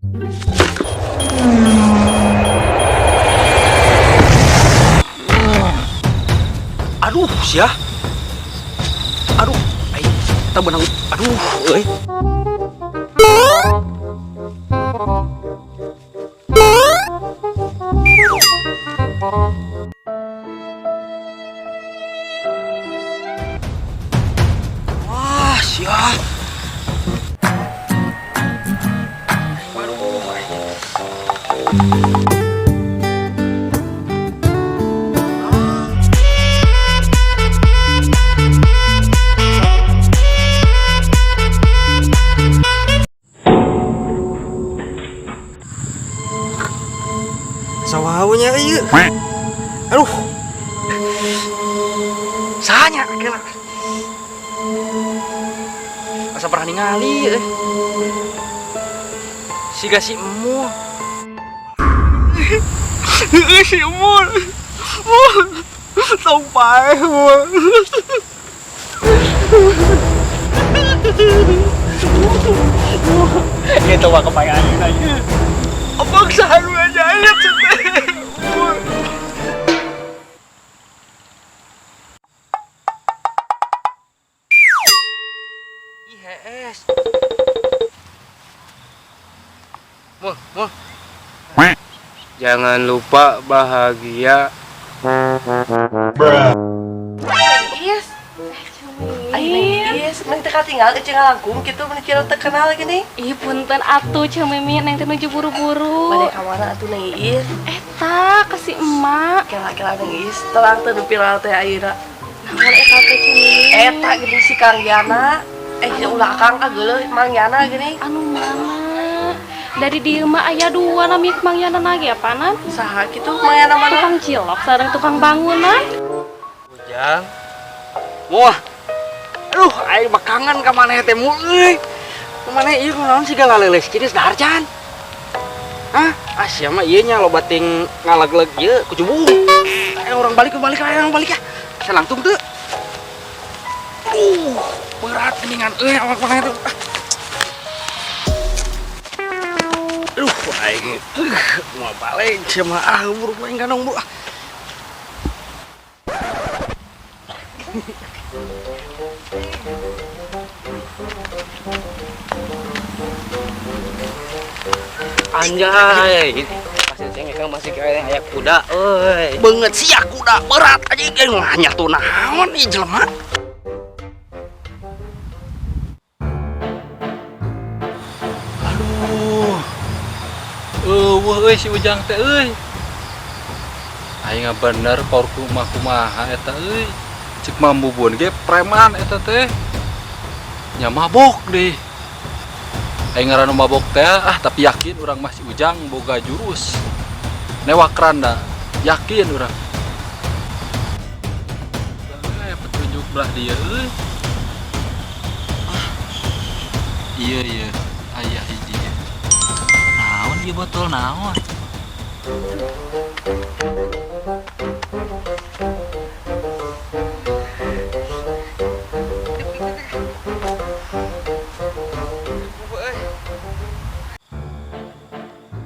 Aduh, sia. Aduh, ai, eta beunang. Aduh, euy. Wah, sia. Aduh, ai. Sawawunya ieu. Aduh. Sanya kela. Asa pernah ningali euy. Siga si Emul. Si Emul. Mul. Tong paeh Mul. Itu mah kebayangin aja. Abang saharu aja ayat teh. Mul. IHS. Mul, mul. Jangan lupa bahagia. Is. Ai Neng Is, neng teu katinggal euceu ngalangkung kitu mun kira teu kenal gini. Ih, punten atuh Ceu Mimi, neng teh nuju buru-buru. Bade ka mana atuh Neng Is? Eta ka si emak. Kela-kela Neng Is, terang teu nu viral teh ayeuna. Naon eta teh Ceu Mimi? Eta gini si Kang Yana. Ulah Kang ah geuleuh Mang Yana gini. Anu mana? Dari dieu mah aya dua nami Mang Yana lagi apanan? Saha kitu Mang Yana mana? Tukang cilok sareng tukang bangunan. Ujang. Wah. Aduh, aing mah kangen ka maneh teh mul euy. Ka maneh ieu kunaon siga laleuleus kieu geus dahar can. Hah? Ah sia mah ieu nya loba ting ngalegleg ieu kucubung. Ayo urang balik balik ayo urang balik ya. Bisa langtung teu. Aduh, berat geuningan euy awak maneh teh. Aduh, aing mau balik sia mah ah buru aing ganong bu. Anjay, pasti ceng kang masih kayak aya kuda euy. Beungeut sia kuda berat anjing euy mah nyatu naon ieu jelema. Aduh. Eueuh euy si Ujang teh euy. Aing bener paur kumaha eta euy. Cek mambubun ge preman eta teh. Nya mabok deh. Aing ngaranna mabok teh ah tapi yakin urang mah si Ujang boga jurus. Newak randa, yakin urang. Aya petunjuk belah dieu euy. Ah. Iya iya, aya hiji ieu. Naon ieu botol naon?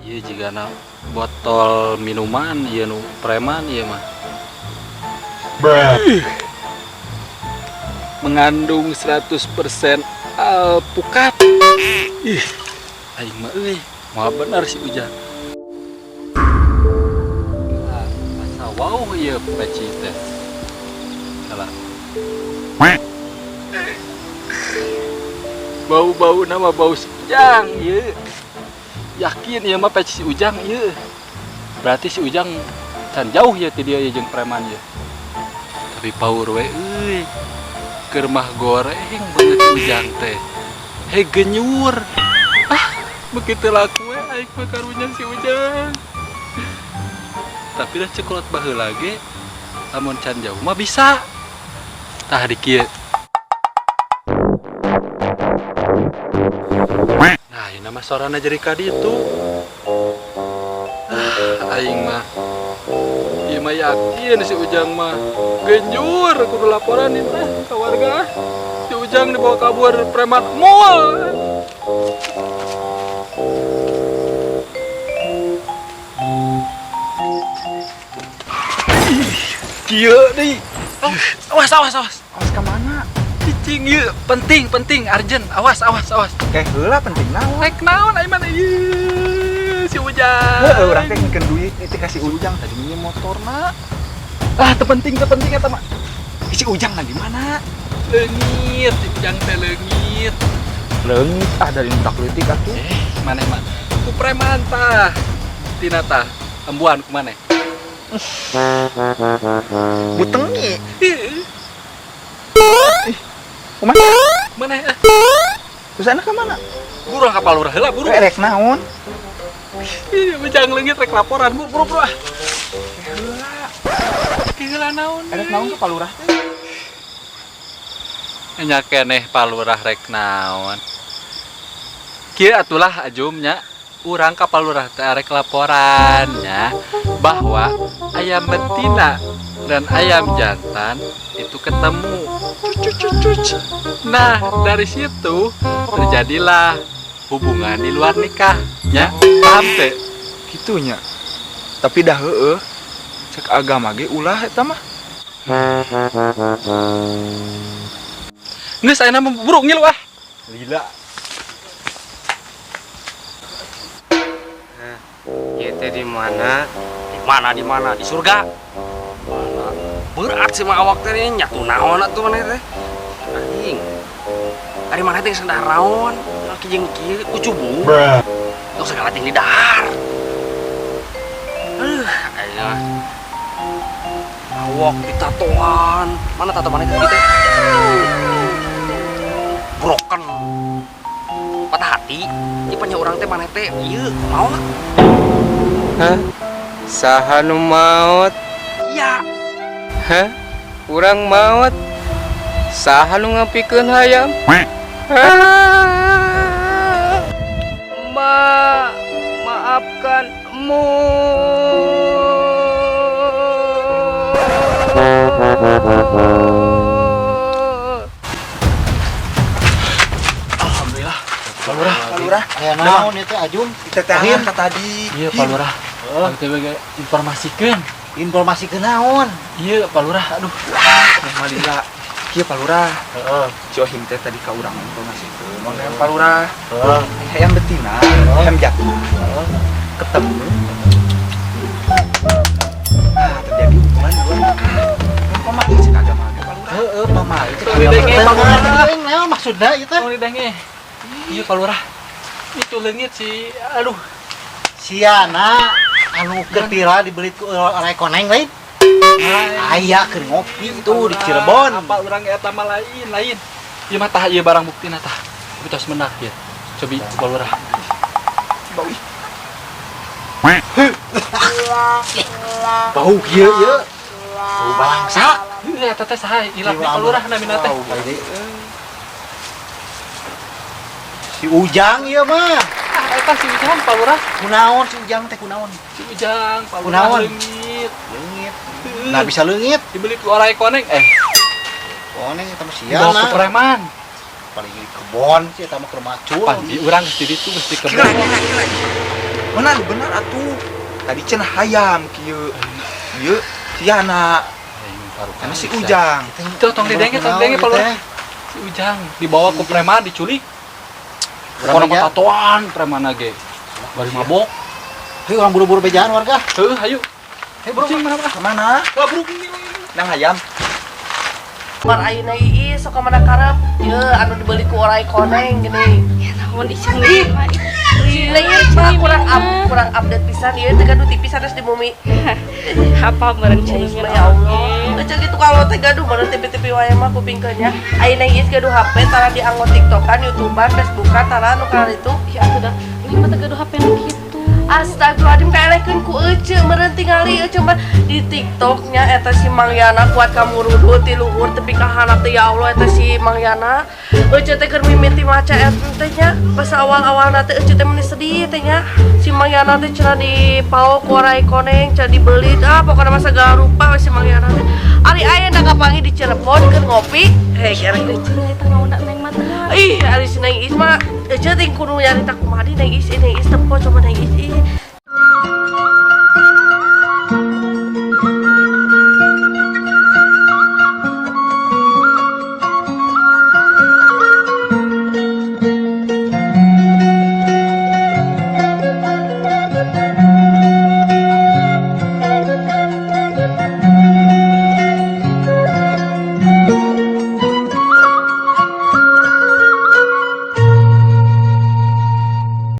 Ieu jigana botol minuman ieu nu preman ieu mah. Ih. Mengandung 100% alpukat. Ih, aing mah euy, moal bener si Ujang. Asa wow ieu peci teh. Salah. Bau-bau nama bau si Ujang ieu. Yakin ieu mah peci si Ujang ieu. Berarti si Ujang can jauh ya ti dia ieu jeung preman ieu. Tapi paur we euy. Keur mah goreng beungeut si Ujang teh. He genyur. Ah, begitu laku we aing mah karunya si Ujang. Tapi dah cekolot baheula ge lamun can jauh mah bisa. Tah di kieu. Nah, ini mah sorana jadi ka ditu. Ah, aing mah. Ieu mah yakin si Ujang mah genjur kudu laporan ieu teh ka warga. Si Ujang dibawa kabur preman mul. Kieu deui. Awas awas awas. Awas ka mana? Cicing ieu penting penting urgent. Awas awas awas. Teh heula penting naon? Rek naon ai mana ieu si Ujang. Heeh, urang teh ngikeun duit itu ka si Ujang tadi minjem motorna. Ah, teu penting teu penting eta mah. Ih, si Ujang lagi mana? Leungit, si Ujang teh leungit. Leungit ah dari budak leutik atuh. Eh, maneh mah ku preman tah. Tina tah, embuan ku maneh. Butengi. Ih, Kumaha? maneh eh. Terus anak ka mana? Buru ka palurah heula buru. Eh, rek naon? Ih, Ujang leungit rek laporan buru buru buru ah. Heula. Heula naon? Rek naon ka palurah teh? Nya keneh palurah rek naon. Kieu atulah ajum nya urang ka palurah teh arek laporan nya bahwa ayam betina dan ayam jantan itu ketemu. Cuc, cuc, cuc, cuc. Nah, dari situ terjadilah hubungan di luar nikah nya. Paham teh? Kitunya. Tapi dah heueuh. Cek agama ge ulah eta mah. Geus ayeuna mah buru ngilu ah. Lila. Ieu teh di mana? Di mana di mana? Di surga. Mana? Berat sih mah awak teh nyatu naon atuh maneh teh. Anjing. Ari maneh teh geus naon? Laki jeung kieu kucubu. Tong segala ting di dahar. Ayeuna mah. Awak ditatoan. Mana tato maneh teh teh? Broken. Patah hati. Ieu nya urang teh maneh teh ieu maot. Hah? Saha nu maot? Iya. Hah? Urang maot? Saha nu ngapikeun hayam? Ah. Ma, maafkan mu. Alhamdulillah. Palurah. Palurah. Aya naon ieu teh Ajum? Tetehan ka tadi. Iya, Palurah. Aku teh bege informasikeun. Informasi ke naon? Iya, Palurah. Aduh. Neh malila. Kieu Palurah. Heeh. Si Ohim teh tadi ka urang informasikeun. Mun hayam Palurah. Heeh. Hayam betina, hayam jantan. Ketemu. Nah, terjadi hubungan di luar nikah. Pamali cek agama ge Palurah. Heeh, pamali cek Tong didenge, Palurah. Naon maksudna ieu teh? Tong didenge. Iya, Palurah. Itu leungit si aduh. Siana anu keur viral dibeli ku orai koneng lain. Aya keur ngopi tuh di Cirebon. Apa urang eta mah lain, lain. Ieu mah tah ieu barang buktina tah. Tapi tos menak ya. Cobi Palurah. Bau ih. Bau kieu ieu. Bau balangsak. Heuh eta teh saha ilap di Palurah namina teh. Si Ujang ieu mah. Ah, eta si Ujang Palurah. Kunaon si Ujang teh kunaon? Si Ujang Palurah Kunaon? leungit. Leungit. Heuh. Nah bisa leungit. Dibeli ku orai koneng eh Koneng eta mah dibawa siana. ku preman. Paling di kebon sih eta mah keur macul. Pan di urang geus di ditu geus di kebon. Kira kira kira. Mana lu bener atuh. Tadi cenah hayam kieu. Ieu siana. Karena si Ujang. Tuh tong didenge, tong didenge Palurah. Si Ujang dibawa ku preman diculik. Urang Kono tatoan preman ge. Bari mabok. Heuh urang buru-buru bejaan warga. Heuh, hayu. Hei buru. Cing mana ah? Kemana? Lah buru. Nang hayam. Mar ayeuna ieu sok ka mana karep? Ye anu dibeli ku orai koneng gini. Ya naon ih Neng mah. Si Neng mah kurang up, kurang update pisan ieu teh gaduh TV sanes di bumi. Apa meureun Cing cing ya Allah. Eceu gitu kalau teh gaduh mana TV-TV wae mah kupingkeun nya. Ayeuna ieu gaduh HP tara dianggo TikTokan, YouTubean, Facebookan tara nu kana itu. Ya atuh dah. Neng mah teu gaduh HP nu kitu. Astagfirullahaladzim kaelehkeun ku ece meureun tingali ece mah di TikToknya eta si Mang Yana kuat kamurudut ti luhur tepi ka handap teh ya Allah eta si Mang Yana ece teh keur mimiti maca eta teh nya pas awal-awalna teh ece teh meuni sedih teh nya si Mang Yana teh cenah dipaok ku orai koneng cenah dibeli ah pokona mah segala rupa we si Mang Yana teh ari ayeuna kapanggih di Cirebon keur ngopi hei kira Ece nyarita ngauna Neng mah teh. Ih, ari si Neng Is mah ece teh kudu nyarita kumaha di Neng Is, Neng Is tempo coba Neng